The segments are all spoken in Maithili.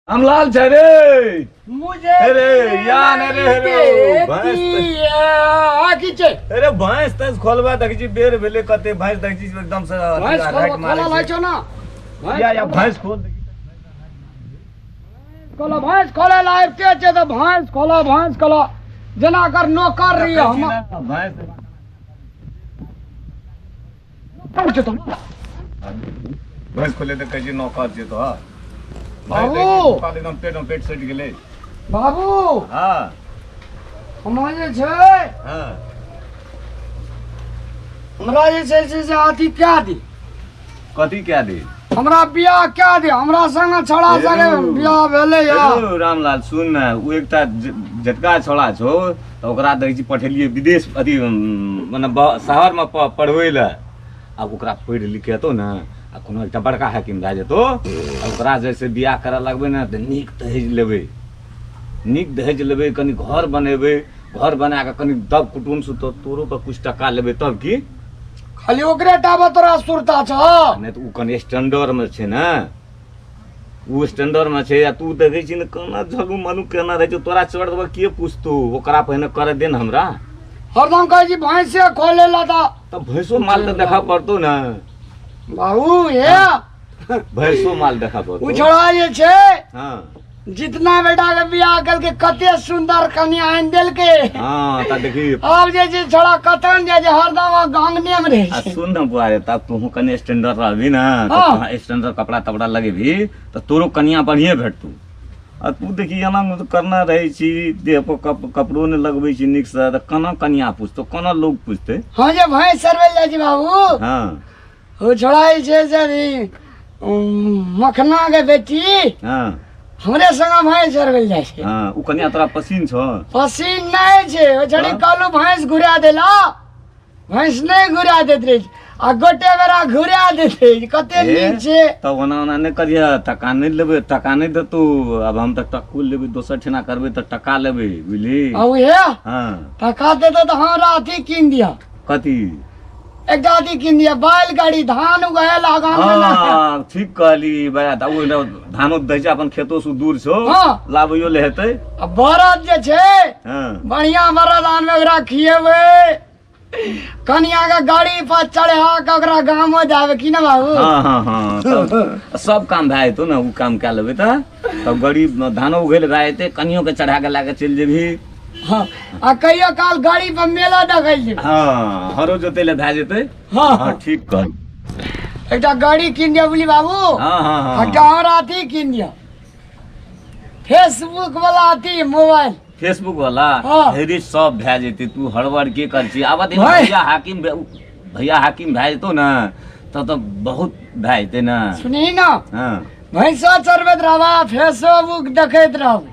रामलाल छै रे। मुझे अरे या ने रे रे भैंस की छै? अरे भैंस तैंस खोलबा देखै छी, बेर भेलै कते, भैंस देखै छी एकदम से भैंस राखि मारै खोला छै। छौ ना? या या भैंस खोल देखी। खोला भैंस खोले ला आबिते छै तऽ भैंस खोला भैंस खोला जेना कर नौकर रही हम। भैंस भैंस खोले तऽ कहै छी नौकर छै तो। बाबू। एकदम पेट में पेट सटि गेलै। बाबू। हाँ। हमरा जे छै, हाँ, हमरा जे छै से अथी कए दे। कथी कए दे? हमरा बियाह कए दे, हमरा संग छोड़ा संगे बियाह भेलै या। हेलो रामलाल, सुन ने, ओ एकटा जेटका छोड़ा छौ तऽ ओकरा देखै छी पठेलियै विदेश, अथी मने शहरमे पढ़बै लए। आब ओकरा पढ़ि लिख एतौ ने आ कोनो एकटा बड़का हाकिम भए जेतौ, आ ओकरा जैसे बियाह करऽ लगबै ने तऽ नीक दहेज लेबै, नीक दहेज लेबै, कनि घर बनेबै, घर बना कऽ कनि दब कुटुम्ब से तो तोरो पर कुछ टका लेबै तब की। खाली ओकरे टा पर तोरा सुरता छौ? नहि तऽ ओ कनि स्टैंडर्ड मे छै ने, ओ स्टैंडर्ड मे छै। आ तू देखै छी ने केना झलू मलू केना रहै छौ, तोरा चढ़ देबऽ के पूछतौ? ओकरा पहिने करऽ दे ने हमरा। हरदम कहै छी भैंसे खोले ला तऽ तऽ भैंसो माल तऽ देखऽ पड़तौ ने। बाबू हे। भैंसो माल देखऽ पड़तौ। ओ छोड़ा जे छै, हाँ, जितना बेटा के बियाह केलकै कते सुंदर कन्या आनि देलकै। हाँ, तऽ देखी आब जे छै छोड़ा कतन जाइ छै, हरदम गांगने मे रहै आ छै। सुन ने बुआ रे, तब तोहूँ कनि स्टैंडर्ड रहबी ने तऽ हाँ। स्टैंडर्ड कपड़ा तपड़ा लगेबही तऽ तोरो कनिया बढ़िए भेटतौ। आ तू देखी एना मे तऽ करना रहै छी, देह पर कपड़ो नहि लगबै छी नीकसँ, तऽ केना कनिया पुछतौ, केना लोग पुछतै? हाँ, जे भैंस चरबै जाइ छी बाबू। हाँ। ओ छोड़ा जे छै से ई, मखना के बेटी। हाँ। हमरे संग भैंस चरबै जाइ छै। हाँ, ओ कनिया तोरा पसीन छौ? पसीन नहि छै। ओ छड़ी हाँ? कहलू भैंस घुरा देला, भैंस नहि घुरा दैत रहै छै आ गोटे बेरा घुरा दैत रहै छै। कते ए, नीक छै। तब ओना ओना नहि करिह, टका नहि लेबै, टका नहि देतौ। आब हम तऽ टक्कू लेबै, दोसर ठिना करबै तऽ टका लेबै, बुझली? आ उहे हाँ। टका देतौ तऽ हमरा अथी कीन दिअ। कथी? एकटा अथी कीन दिअ, बैलगाड़ी, धान उगाए ला गाम में ना। हाँ, ठीक कहली बड़ा। तऽ ओहिना धानो दै छै, अपन खेतो से दूर छौ। हाँ। लाबैयो ले हेतै। आ बरद जे छै, हाँ, बढ़िया बरद आनबै, ओकरा खिएबै, कनिया के गाड़ी पर चढ़ा के ओकरा गामो जाबे की ना बाबू? हाँ हाँ हाँ, तब सब काम भए जेतौ ने, ओ काम कए लेबै तऽ तब गरीब धानो उघेल भए जेतै, कनियो के चढ़ा के लए के चलि जेबही। हाँ, आ कहियो काल गाड़ी पर मेला देखै जेबै। हाँ, हरो जोतै लए भए जेतै। हाँ। हाँ, ठीक कह। एकटा गाड़ी कीन दिअ बुझली बाबू। हाँ हाँ हाँ। एकटा और अथी कीन दिअ, फेसबुक वाला अथी मोबाइल। फेसबुक वाला? हाँ। हेरे सब भए जेतै, तू हड़बड़ के कर छी? आब दिन भाई। भैया हाकिम भैया हाकिम भए जेतौ ने तब तऽ बहुत भए जेतै ने। सुनही ना। हाँ। भैंसो चरबैत रहबा, फेसबुक देखैत रहब।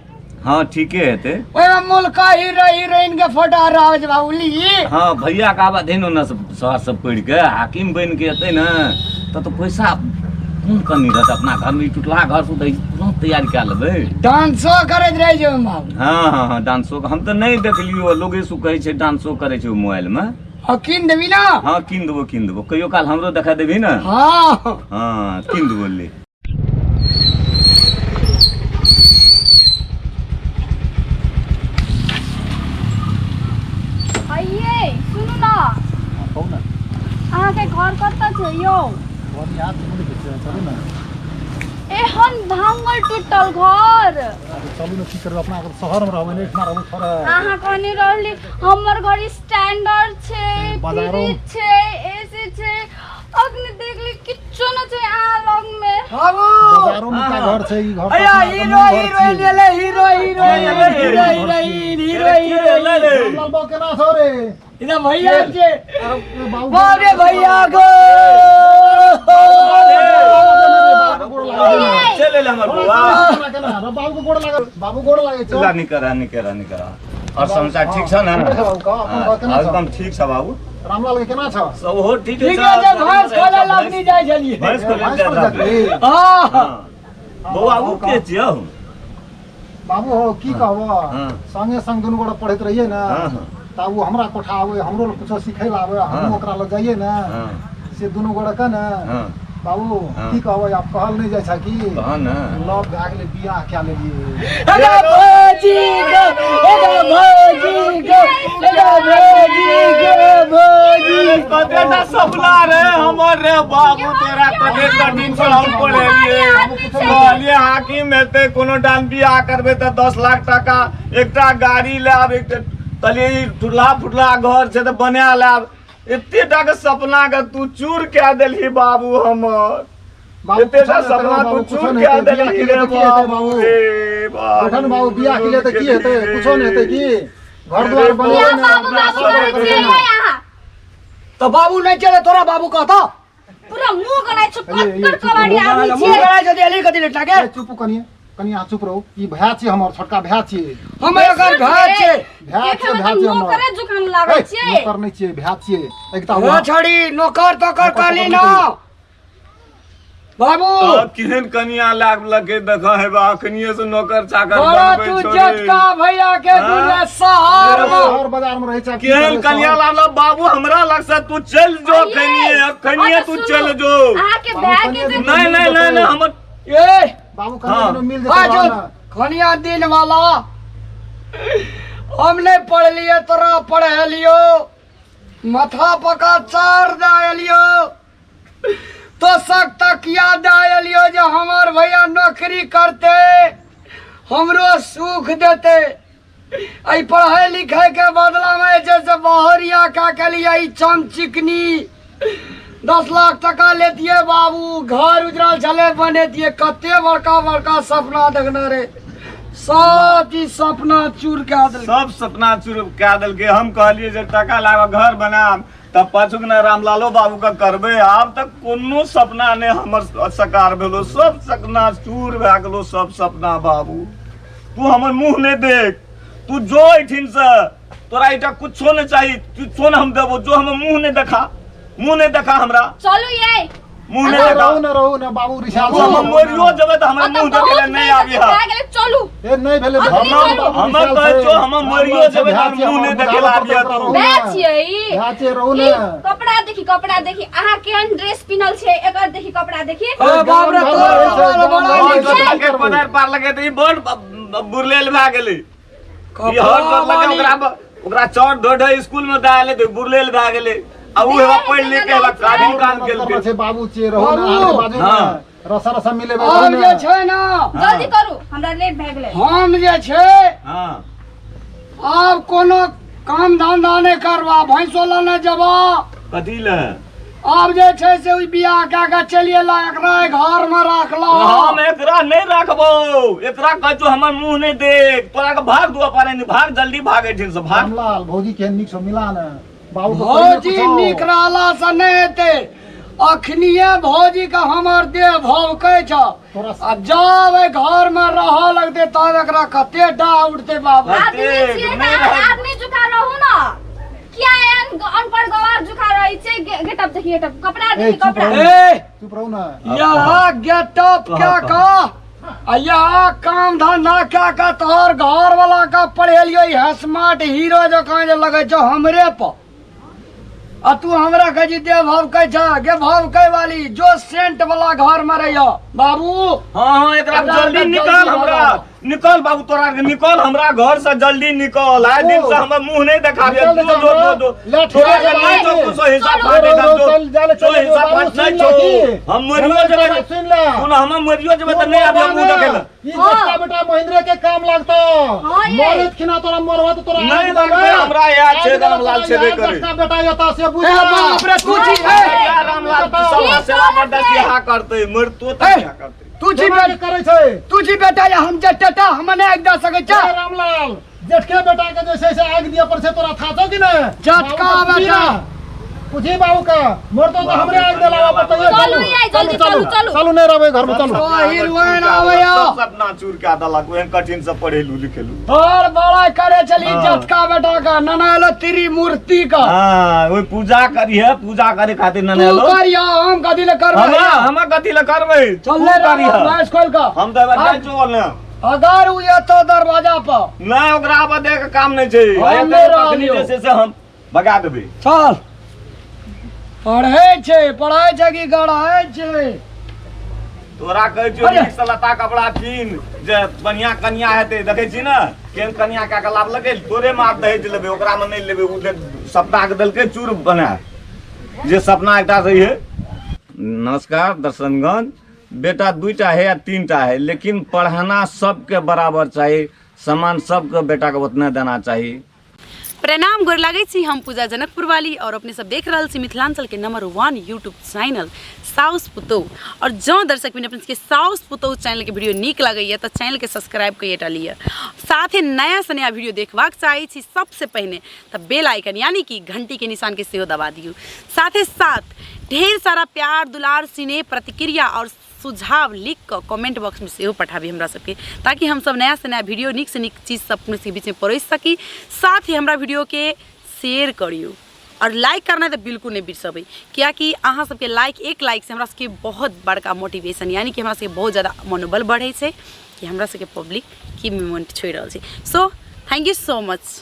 हाँ, ठीके हेतै। ओहिमे मुल्का हीरो हीरोइन के फोटो रहै छै बाबू ली। हाँ, भैया के आब अधीन ने शहर सब पढ़ि के हाकिम बनि के एतै ने तब तऽ पैसा कोन कमी रहतै अपना घर में? ई टुटला घर से तऽ तुरंत तैयार कए लेबै। डांसो करैत रहै छै ओहिमे बाबू। हाँ हाँ हाँ, डांसो हम तऽ नहि देखलियो, लोगे सु कहै छै डांसो करै छै मोबाइल में। हाँ, कीन देबी ना? हाँ, कीन देबो, कीन देबो। कहियो काल हमरो देखा देबही ने? हाँ। हाँ, कीन देबो ले। आइए सुनू ना। कहू ने। अहाँके घर कतऽ छै यौ? घर याद नहि छै, चलू ने। एहन भांगल टूटल घर। अरे चलू ने, की करबै? अपना शहरमे रहबै ने, एहिठिना रहबै थोड़े। अहाँ कहने रहली हमर घर स्टैंडर्ड छै। बाजारो फ्रिज छै, एसी छै, अखनी देखली किच्छो न छै अहाँ लग में। बाबू। बाजारो में का घर छै ई घर? अया हीरो हीरोइन एलै, hero heroine, hero heroine, hero heroine. Ramlal बाबू, केना छौ रे? इधर भैया छै। बाबू। बाप रे, भैया गो। चल एलै हमर बौआ। बाबू के गोड़ लागल, बाबू गोड़ लागै छौ। ला, निकर निकर निकर। और समाचार ठीक छ ने? ठीक छै बाबू, कह, अपन घर केना हाँ, छौ? एकदम ठीक छ बाबू। रामलाल के केना छौ? सब ओहो ठीक ठीक छै, भैंस खोले लगनी जाइ छलियै। भैंस खोले भैंस जाइ खोले छलियै। जाइ। हाँ। हाँ। बौआ, ओ के छियौ? बाबू हो, की कहबो, हाँ। संगे संग दुनू गोटा पढ़ैत रहियै ने। हाँ, हाँ। तऽ ओ हमरा कोठा आबै, हमरो लग कुछो सिखै लए आबै, हमहूँ हाँ। ओकरा लग जाइए ने। हाँ। से दुनू गोटा के ने हाँ। बाबू हाँ। की कहबै आब कहल नहि जाइ छै की कह ने लव भए गेलै बियाह कए लेलियै एगा भौजी गो एगा भौजी गो एगा भौजी गो भौजी कतेटा सपना रे हमर रे बाबू तोरा कते कठिन से हम पढ़ेलिए कहलिए हाकिम हेतै कोनो डान बियाह करबै तऽ 10 लाख टाका, एकटा गाड़ी लायब, एकटा कहलिए ई टुटला फुटला घर छै तऽ बना लायब। एते टा के सपना के तू चूर कए देलही बाबू हमर। बाबू, एते टा कुछो नहि सपना हेतै, तू बाबू, कुछो चूर नहि कए हेतै, बियाह देलही के रे लिए तऽ की हेतै बाबू बाबू रे बाबू। एखन बाबू बियाह के लिए तऽ की हेतै? कुछो नहि हेतै की? घर दुआर बनेबै किया ने बाबू बाबू करै छियै यै अहाँ? तऽ बाबू नहि चले तोरा बाबू कहता। पूरा मुंह गनाइ छौ। ये, ये, कक्कर चुप कबाड़ी हो। आदमी मुँह छियै। गड़ाइ छौ एली कथी लेटा के? ए, चुप कनिए कनिए, अहाँ चुप रहू। ई भैया छियै हमर, छोटका भैया छियै। हम एकर घर छै। भैया छियै, देखैमे भैया तऽ छियै हमर। नौकरे जुकान लागै ए, छियै। नौकर नहि छियै, भैया छियै एकटा। ओ छड़ी नौकर तोकर कहली ना बाबू। तब केहन कनिया लाग लगे देख हेबा, अखनिये से नौकर चाकर बड़ा बनबै तू छौ रे। जेटका भैया के हाँ? दुनिया शहर में शहर बाजार में रहै छै, की केहन करबै कनिया शहर? लागल बाबू हमरा लग से तू चल जो। अये, अखनिये अखनिये अच्छा तू सुनू, चल जो। अहाँके बाबू, भाय के कनिया जे नहीं नहीं नहीं नहीं हमर ए बाबू कनिया हाँ। दिनो मिल जेतै बाजो रहू ने। खनिया दिन वाला हम नहीं पढ़लिए तोरा पढ़ेलियो, माथा पका चार दे एलियो, तो सक तकिया दे एलियो जे हमर भैया नौकरी करते हमरो सुख देते। एहि पढ़ाई लिखाई के बदला में जे से बहरिया का के लिए ई चमचिकनी 10 लाख टका लेतिए बाबू, घर उजरल छले बनेतिए। कते बड़का बड़का सपना देखने रे, सब चीज सपना चूर कए देलकै। सब सपना चूर कए देलकै। हम कहलिए जे टका लाबऽ घर बनाम तब पाछू ने रामलालो बाबू के करबै। आब तक कोनो सपना नहि हमर साकार भेलो, सब सपना चूर भए गेलो सब सपना। बाबू तू हमर मुंह नहि देख, तू जो एहिठिन से, तोरा एहिठाम कुछो नहि चाही, कुछो नहि हम देबो, जो हमर मुंह नहि देखा, मुंह नहि देखा हमरा। चलू यै। मुंह नहि ए, देखा। रहू ने, रहू ने बाबू, रिसाल तू हम मरियो जेबै तऽ हमरा ओतऽ मुंह देखे बहुत लए नहि आबी। बेइज्जती भए गेलै, चलू। ए नहीं भेलै। अखनी बाबू, चलू। बाबू, हमर रिसाल कहै छै। छौ, हमर मरियो रामलाल छै, जेबै तऽ भैया छियै मुंह नहि हमर, देखे लए बुझाबऽ आबिहे पड़तै तू। ओकरा, भए रहू ने। छियै ई। भैया छियै, रहू ई ने। कपड़ा देखी, कपड़ा देखी, अहाँ केहन ड्रेस पिन्हल छै, एकर देखी, कपड़ा देखी। ए बाप रे, तोर कपड़ा बड़ा और नीक छै। कपड़ा के पदार पार लगे तऽ ई बड़ बुरलेल भए गेलै। ई हर कपड़ा कर लगे ओकरा ओकरा चढ़ ढो ढो स्कूल में दए गेलै तऽ बुरलेल भए गेलै आ उ हेबा पढ़ि लिख के हेबा काबिल काम करना केलकै। छै बाबू छियै, रहू ने। बाबू। अहाँके बाजू ने। हाँ। रसा रसा मिलेबै, रहू हम ने। जे छै ने जल्दी करू, हमरा लेट भए गेलै। हम जे छै आब कोनो काम धंधा नहि करबा, भैंसो लने जेबा। कथी ले? आब जे छै से ओहि बियाह कए के चलि एला, एकरा एहि घर मे राखला। हम एकरा नहि राखबो, एकरा कहै छौ हमर मुंह नहि देख, तोरा के भाग दुआ पारे नहीं, भाग जल्दी, भाग एहिठाम से भाग। रामलाल भौजी केहन नीक छौ, मिला ने बाबू के पहिले भौजी पूछो। नीक रहला से नहि हेतै, अखनिये भौजी के हमर देह भौकै छ। तोरा आ जब एहि घर मे रहऽ लगतै तब एकरा कते डाह उठतै बाबू। आदमी देख, छियै नहि तऽ रहत। आदमी जुका रहू ने, किया एहन अनपढ़ गवार जुका रहै छै? गेटअप देखी, गेटअप, कपड़ा ए, देखी। चुप कपड़ा रहू। ए चुप रहू ने। यहाँ गेटअप क्या का आ यहाँ काम धंधा क्या का तोहर घर वाला का पढ़ेलियो, यहाँ स्मार्ट हीरो जकाँ जे लगै छौ हमरे पर, आ तू हमरा कहै छी देह भवकै छ गे भवकै वाली, जो सेंट वाला घर में रहियो बाबू। हाँ हाँ, एकरा एकरा जल्दी जल्दी निकाल हमरा। भगाओ। निकल बाबू, तोरा के निकल, हमरा घर से जल्दी निकल, आइ दिन से हमर मुंह नहीं देखाबे। निकल जो दे जो जो हमरा। जो ले, तोरा के ठेला नहीं बाबू। छौ कुछो हिसाब चलो, फाटे चलो, जो चल, जा ले, जो चल, हिसाब बाबू, फाट नहीं सुन छौ। ले की। हम मरियो हमरा जेबै बात सुन ले। सुन, हम मरियो जेबै तऽ नहीं आबे मुंह देखे ले। ई जेठका बेटा महेंद्र के काम लागतो। हाँ ये। मरत खिना तोरा मरवा तो तोरा नहीं आग लगतै, देबै। हमरा याद छै, आग देबै रामलाल तोरा, छेबे याद करै। जेठका बेटा एता से बुझ ए ले। बाप रे, तू छी ए, रामलाल सब सेवा बर्दाश्त यहाँ करतै, मरतो तऽ ए, क्या करतै? तू छी केना के करै छै? तू छी बेटा या हम जे टेटा, हम नहि आगि दऽ सकै ए छ। रामलाल, जेठके बेटा के जे छै से आगि दिअ पर छै, तोरा था छौ कि नहि? जेठका बाबू के पूछी बेटा। ना। पूछी बाबू के, मरतो तऽ हमरे आगि देलावा पड़तै। ए, चलू यै, जल्दी चलू, चलू। चलू, नहि रहबै घर में, चलू। ओ हीरोइन आबैया। सब सपना चूर कए देलक, ओहन कठिन से पढ़ेलू लिखेलू। बड़ बड़ा करे चली हाँ। जटका बेटा का ननालो त्रिमूर्ति का। हाँ, ओहि पूजा करिहे, पूजा करे खातिर तू ननेलो। करिया, हम कथी ले करबै? हमरा हमरा कथी ले करबै? चल तू ले करिहे। भैंस खोल का। हम तऽ एबार जाइ छौ ने। अगर उ एतो दरवाजा पर नहि, ओकरा आबऽ दे के काम नहि छै। हम नहि रहलियौ। जे छै से हम भगा देबै। चल। पढ़ै छै, पढ़ै छै कि गढ़ै छै? तोरा कहै छियौ अरे। नीक से लत्ता कपड़ा कीन जे बढ़िया कनिया हेतै। देखै छी ने केहन कनिया कए कऽ लाबलकै। तोरे मे आब दहेज लेबै, ओकरा मे नहि लेबै। ओ देख सपना के देलकै चूर बना जे सपना एकटा रहिए। नमस्कार दर्शनगण, बेटा 2टा है या 3टा है, लेकिन पढ़ाना सबके बराबर चाही, सामान सबके बेटा के उतना देना चाही। प्रणाम, गोर लागै छी। हम पूजा जनकपुर वाली और अपने सब देख रहल छी मिथिलांचल के नंबर 1 यूट्यूब चैनल साउस पुतोह। और जँ दर्शक बिन अपने सबके साउस पुतोह चैनल के वीडियो नीक लगैया तऽ चैनल के सब्सक्राइब कइए लिअ। साथे नया से नया वीडियो देखबाक चाहै छी सबसे पहिने तऽ बेल आइकन यानी कि घंटी के निशान के सेहो दबा दियौ। साथे साथ ढेर सारा प्यार दुलार स्नेह प्रतिक्रिया और सुझाव लिख कऽ कमेंट बॉक्स में सेहो पठाबी हमरा सबके, ताकि हम सब नया से नया वीडियो नीक से नीक चीज सब अपने सबके बीच में परोसि सकी। साथ ही हमरा वीडियो के शेयर करियौ और लाइक करना तऽ बिल्कुल नहीं बिसरबै, कियाकि अहाँ सबके लाइक एक लाइक से हमरा सबके बहुत बड़का मोटिवेशन यानी कि हमरा सबके बहुत ज़्यादा मनोबल बढ़ै छै कि हमरा सबके पब्लिक की मोमेंट छोड़ि रहल छै। So thank you so much.